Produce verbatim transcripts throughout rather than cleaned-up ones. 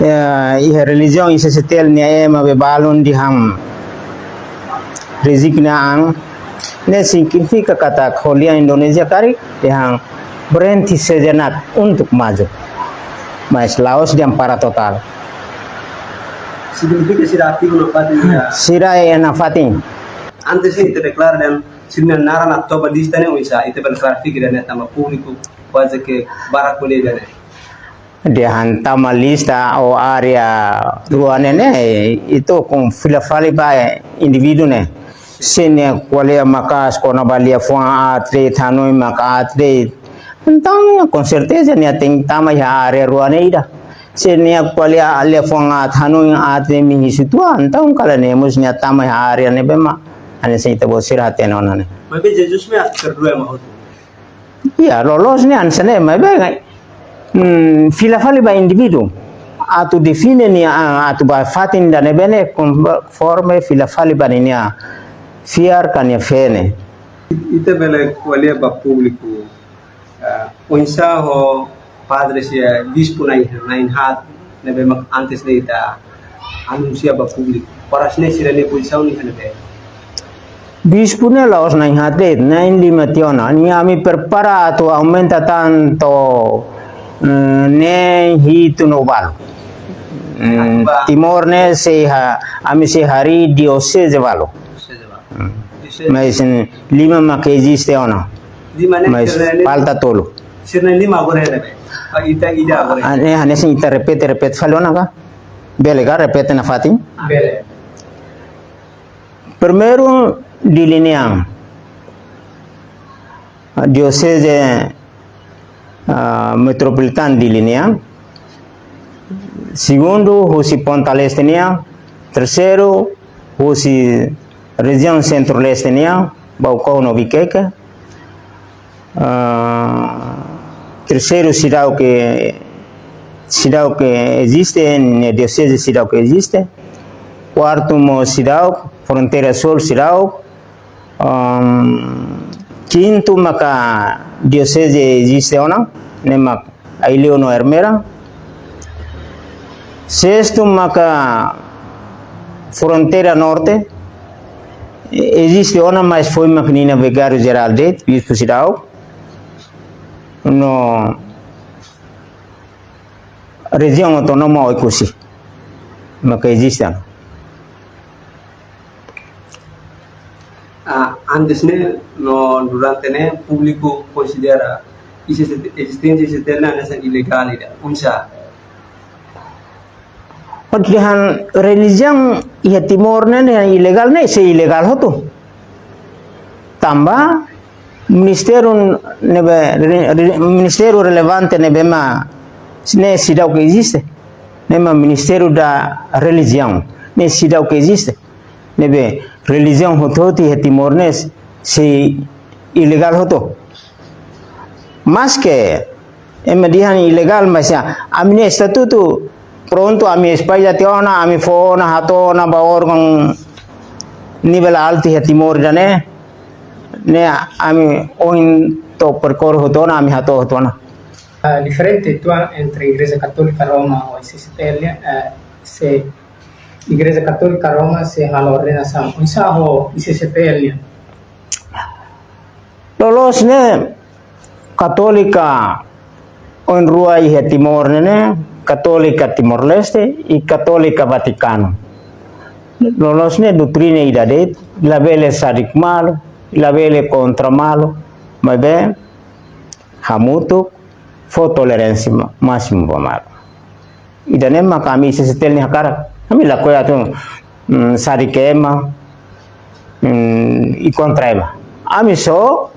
eh, iha relijiaun I C C T L nia ema be balun dehan rezigna an, ne'e signifika katak ko'alia Indonézia karik dehan berhenti sejenak untuk maju. Mas la'ós dehan para totál. Signifika sira ativu nafatin ya? Sira iha nafatin. Antes ne'e ita deklara dehan sira-nia naran atu toba lista ne'e oinsá, ita bele klarifika dehan ne'e tanba públiku kuaze ke barak ko'alia dehan ne'e. Dehan tama lista ou área rua ne'e ne'e, ita ukun fila fali ba indivíduu ne'e. Se nia ko'alia maka'as kona-ba liafuan aat de'it, hanoin mak aat de'it, entaun, com certeza, nia tenke tama iha área rua ne'e ida. Se nia ko'alia liafuan aat, hanoin aat de'it, imi husu tua, entaun karik nia mós nia tama iha área ne'ebé mak hanesan ita-boot sira hatene ona ne'e. Maibé Jesus mak atu perdua ema hotu. Ya, loloos ne'e hanesan ne'e, maibé, hmm, fila fali ba indivíduu atu define nia, ah, atu ba fatin ida ne'ebé ne'e konforme fila fali ba ninia fiar ka nia fé ne'e. Ita bele ko'alia ba públiku, ah, oinsá ho padre sira, bispu na'in, na'in-haat ne'ebé mak antes ne'e ita anunsia ba públiku. Oras ne'e sira-nia pozisaun iha ne'ebé? Bispu ne'e la'ós na'in-haat de'it, na'in-lima tiha ona. Ne'e ami prepara atu aumenta tan to'o, eh, na'in-hitu no balu. Hmm, Timor ne'e sei ha, ami sei harii dioseze balu. Dioseze balu. Hmm. Dioseze. Mas, hmm, lima mak eziste ona. Lima ne'e. Mas sira-ne'e falta tolu. Sira-ne'e lima agora ne'ebé? Ah, ita ida agora. Ah, ne'e hanesan ita repete, repete fali ona ka? Bele ka repete nafatin? Bele. Primeiru, Dili nian. Dioseze, ah, Metropolitana Dili nian. Segundu, husi Ponta Leste nian. Terseiru, husi rejiaun Sentru-Leste nian, Baucau no Viqueque. Ah, terseiru seidauk, seidauk eziste, ne'e dioseze seidauk eziste. Kuartu mós seidauk, fronteira súl seidauk. Ahm, kintu maka dioseze eziste ona, ne'e mak Aileu no Ermera. Sestu maka fronteira norte, e-, eziste ona, mas foin mak ninia vigáriu jerál de'it, bispu seidauk. No rejiaun autónoma Oekusi maka eziste. Ah, antes ne'e, no durante ne'e, públiku konsidera eziste-, ezisténsia I C C T L ne'e hanesan ilegál ida. Oinsá? Hodi dehan relijiaun iha Timor ne'e, ne'e ilegál ne'e, sei ilegál hotu. Tanba ministériu ne'ebé, re-, re-, ministériu relevante ne'ebé mak ne'e seidauk eziste. Ne'e mak Ministério da Religião, ne'e seidauk eziste. Ne'ebé relijiaun hotu-hotu iha Timor ne'e sei ilegál hotu. Maske ema dehan ilegál, mas ya, ami-nia estatutu prontu ami esplika tiha ona, ami fó ona, hato'o ona ba órgaun nivel altu iha Timor ida-ne'e, ne'e ami ohin to'o perkor hotu ona, ami hato'o hotu ona. Ah, diferente tuan entre Igreja Católica Roma ho I C C T L, eh, se Igreja Católica Roma sei halo ordenasaun. Oinsá ho I C C T L nian? Loloos ne'e, Katólika oin rua iha Timor ne'e ne'e, Katólika Timor-Leste i Katólika Vatikanu. Loloos ne'e doutrina ida de'it, labele sadik malu, labele kontra malu, maibé hamutuk fó toleránsia ma-, másimu ba malu. Ida-ne'e maka ami I C C T L nia hakarak. Ami lakohi atu, mm, sadik ema, mm, i kontra ema. Ami só,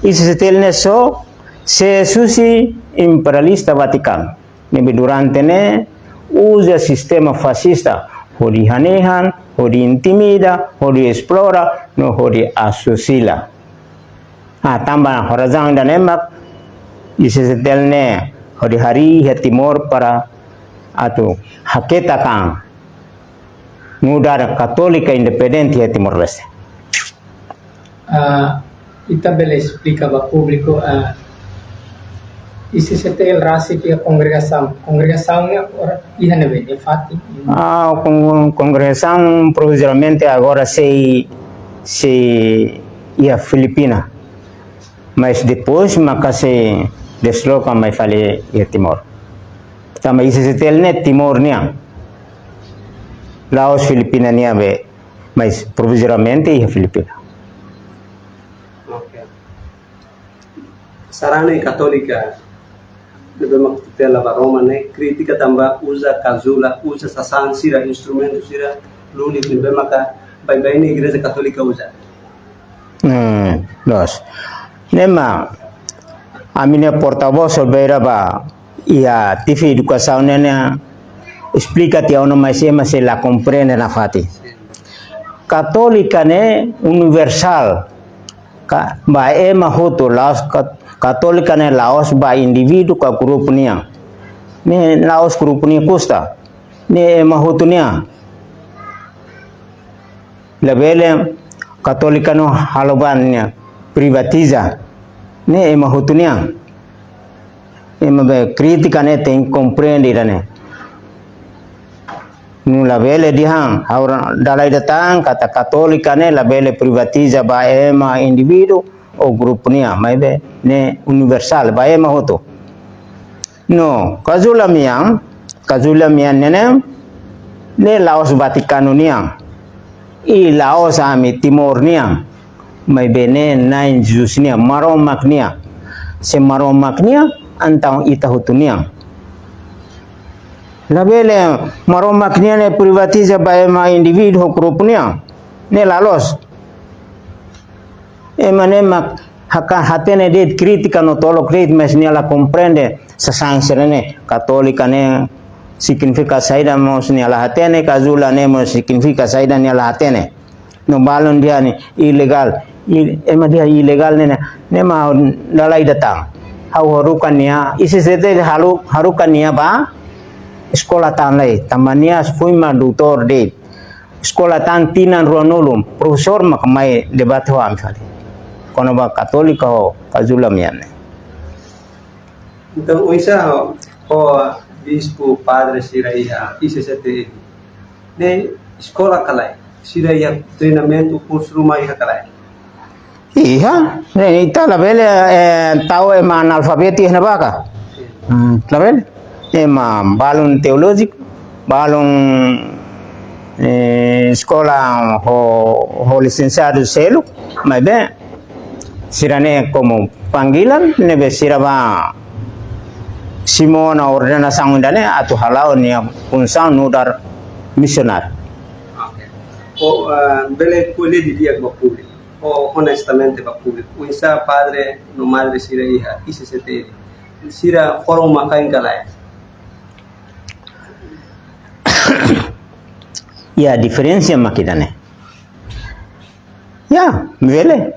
I C C T L ne'e só, se susi imperialista Vatikanu. Ne'ebé durante ne'e uza sistema faxista, hodi hanehan, hodi intimida, hodi esplora, no hodi asusila. Ah, tanba ho razaun ida-ne'e mak I C C T L ne'e hodi harii iha Timor para atu haketak an nu'udar Katólika independente iha Timor-Leste. Ah, ita bele esplika ba públiku, ah, I C C T L rasik iha kongregasaun. Kongregasaun ne'e ora iha ne'ebé, iha fatin? Ah, kon-, kongregasaun provizoriamente agora sei, sei iha Filipina. Mas depois maka sei desloka mai fali iha Timor. Tanba I C C T L ne'e Timor nian. La'ós Filipina nian be, mas provizoriamente iha Filipina. Oke. Sarani Katólika ne'ebé mak tutela ba Roma ne'e kritika tanba uza kazula, uza sasán sira, instrumentu sira lulik ne'ebé maka baibain ne'e Igreja Katólika uza. Hmm, loos. Ne'e mak ami-nia portavós beira ba iha T V Edukasaun ne'e, ne'e esplika tiha ona, mas ema sei la komprende nafatin. Katólika ne'e universál. Ka-, ba ema hotu, la'ós kat-, Katólika ne'e la'ós ba indivíduu ka grupu nian. Ne'e la'ós grupu nian kusta. Ne'e ema hotu nian. Labele Katólika no halo ba nia privatiza. Ne'e ema hotu nian. Ema be kritika ne'e tenke komprende ida-ne'e. No labele dehan, ha'u dala ida tan katak Katólika ne'e labele privatiza ba ema indivíduu ou grupu nian, maibé ne'e universál, ba ema hotu. No, kazula mean, kazula mean ne'e ne'e, ne'e la'ós Vatikanu nian. I la'ós ami Timor nian. Maibé ne'e Na'i Jesus nian, Maromak nian. Se Maromak nian, entaun ita hotu nian. Labele Maromak nian ne'e privatiza ba ema indivíduu ou grupu nian. Ne'e la loos. Ema ne'e mak haka-, hatene de'it, kritika no tolok de'it, mas nia la komprende sasán sira-ne'e. Katólika ne'e signifika saida mós nia la hatene, kazula ne'e mós signifika saida nia la hatene. No balun dehan ne'e ilegál. I-, ema dehan ilegál ne'e, ne'e, ne'e mak dala ida tan. Ha'u haruka nia, I C C T haru-, haruka nia ba eskola tan lai. Tanba nia foin mak doutór de'it. Eskola tan tinan ruanulu, profesór maka mai debate ho ami fali. Kona-ba Katólika ho kazula mean ne'e. Entaun, oinsá ho, ho bispu, padre sira iha I C C T ne'e, eskola ka lae? Sira iha treinamentu, kursu ruma iha ka lae? Iha, ne'e ita labele, eh, tau ema analfabetu iha ne'ebá ka. Hmm, labele. Ema balun teolójiku, balun, eh, eskola ho, ho lisensiadu seluk, maibé sira-ne'e komu panggilan, ne'ebé sira ba simu ona ordenasaun ida-ne'e atu hala'o nia funsaun nu'udar misionáriu. Oke. Ó, eh, bele ko'alia didi'ak ba públiku. Ó, onestamente ba públiku. Oinsá padre no madre sira iha I C C T ne'e? Sira forma makain ka lae? Ya, diferensa mak ida-ne'e. Ya, bele.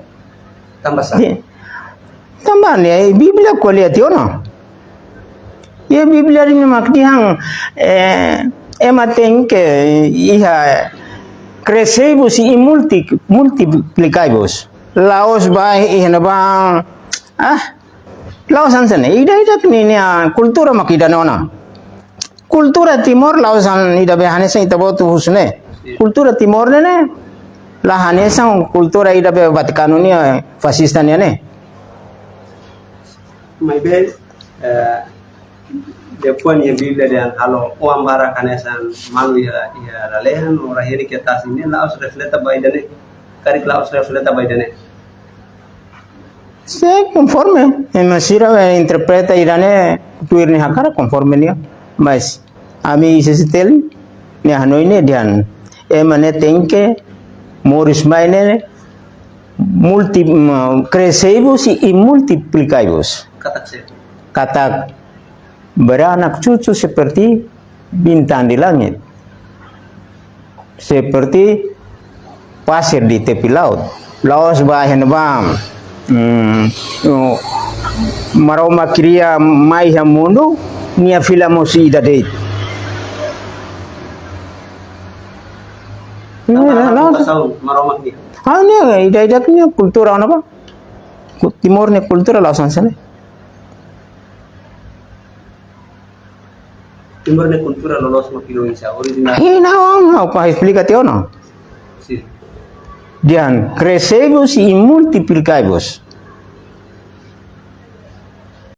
Tanba sá? Di-, tanba ne'e, Bíblia ko'alia tiha ona. Ya, Bíblia ne'e mak dehan, eh, ema tenke iha crescei-vos e multi-, multiplicai-vos. La'ós ba iha ne'ebá, ah, la'ós hanesan ne'e, ida-idak nia, nia kultura mak ida-ne'e ona. Kultura Timor la'ós hanesan ida be hanesan ita-boot husu ne'e. Kultura Timor ne'e ne'e la hanesan kultura ida be Vatikanu nian, fasista nian ne'e. Maibé, eh, depois nia Bíblia dehan halo oan barak hanesan malu iha, iha lalehan, no rai-herik iha tasi ne'e, la'ós refleta ba ida-ne'e. Karik la'ós refleta ba ida-ne'e. Se konforme, ema sira interpreta ida-ne'e tuir nia hakarak konforme nia. Mas ami I C C T L nia hanoin ne'e dehan ema ne'e tenke moris mai ne'e multi-, mm, crescei-vos e multiplicai-vos. Katak sé? Katak beranak cucu seperti bintang di langit, seperti pasir di tepi laut. La'ós ba iha ne'ebá, mm, no, Maromak kria mai iha mundu, nia fila mós ida de'it. Tanba la, la, vokasaun Maromak nian. Ah, ne'e, ida-idak nia kultura ona ba. Ku-, Timor nia kultura la'ós hanesan ne'e. Timor ne'e kultura loloos mak ilo insa original. Hina ona, ha'u esplika tiha ona. Sin. Dehan, crescei-vos e multiplicai-vos.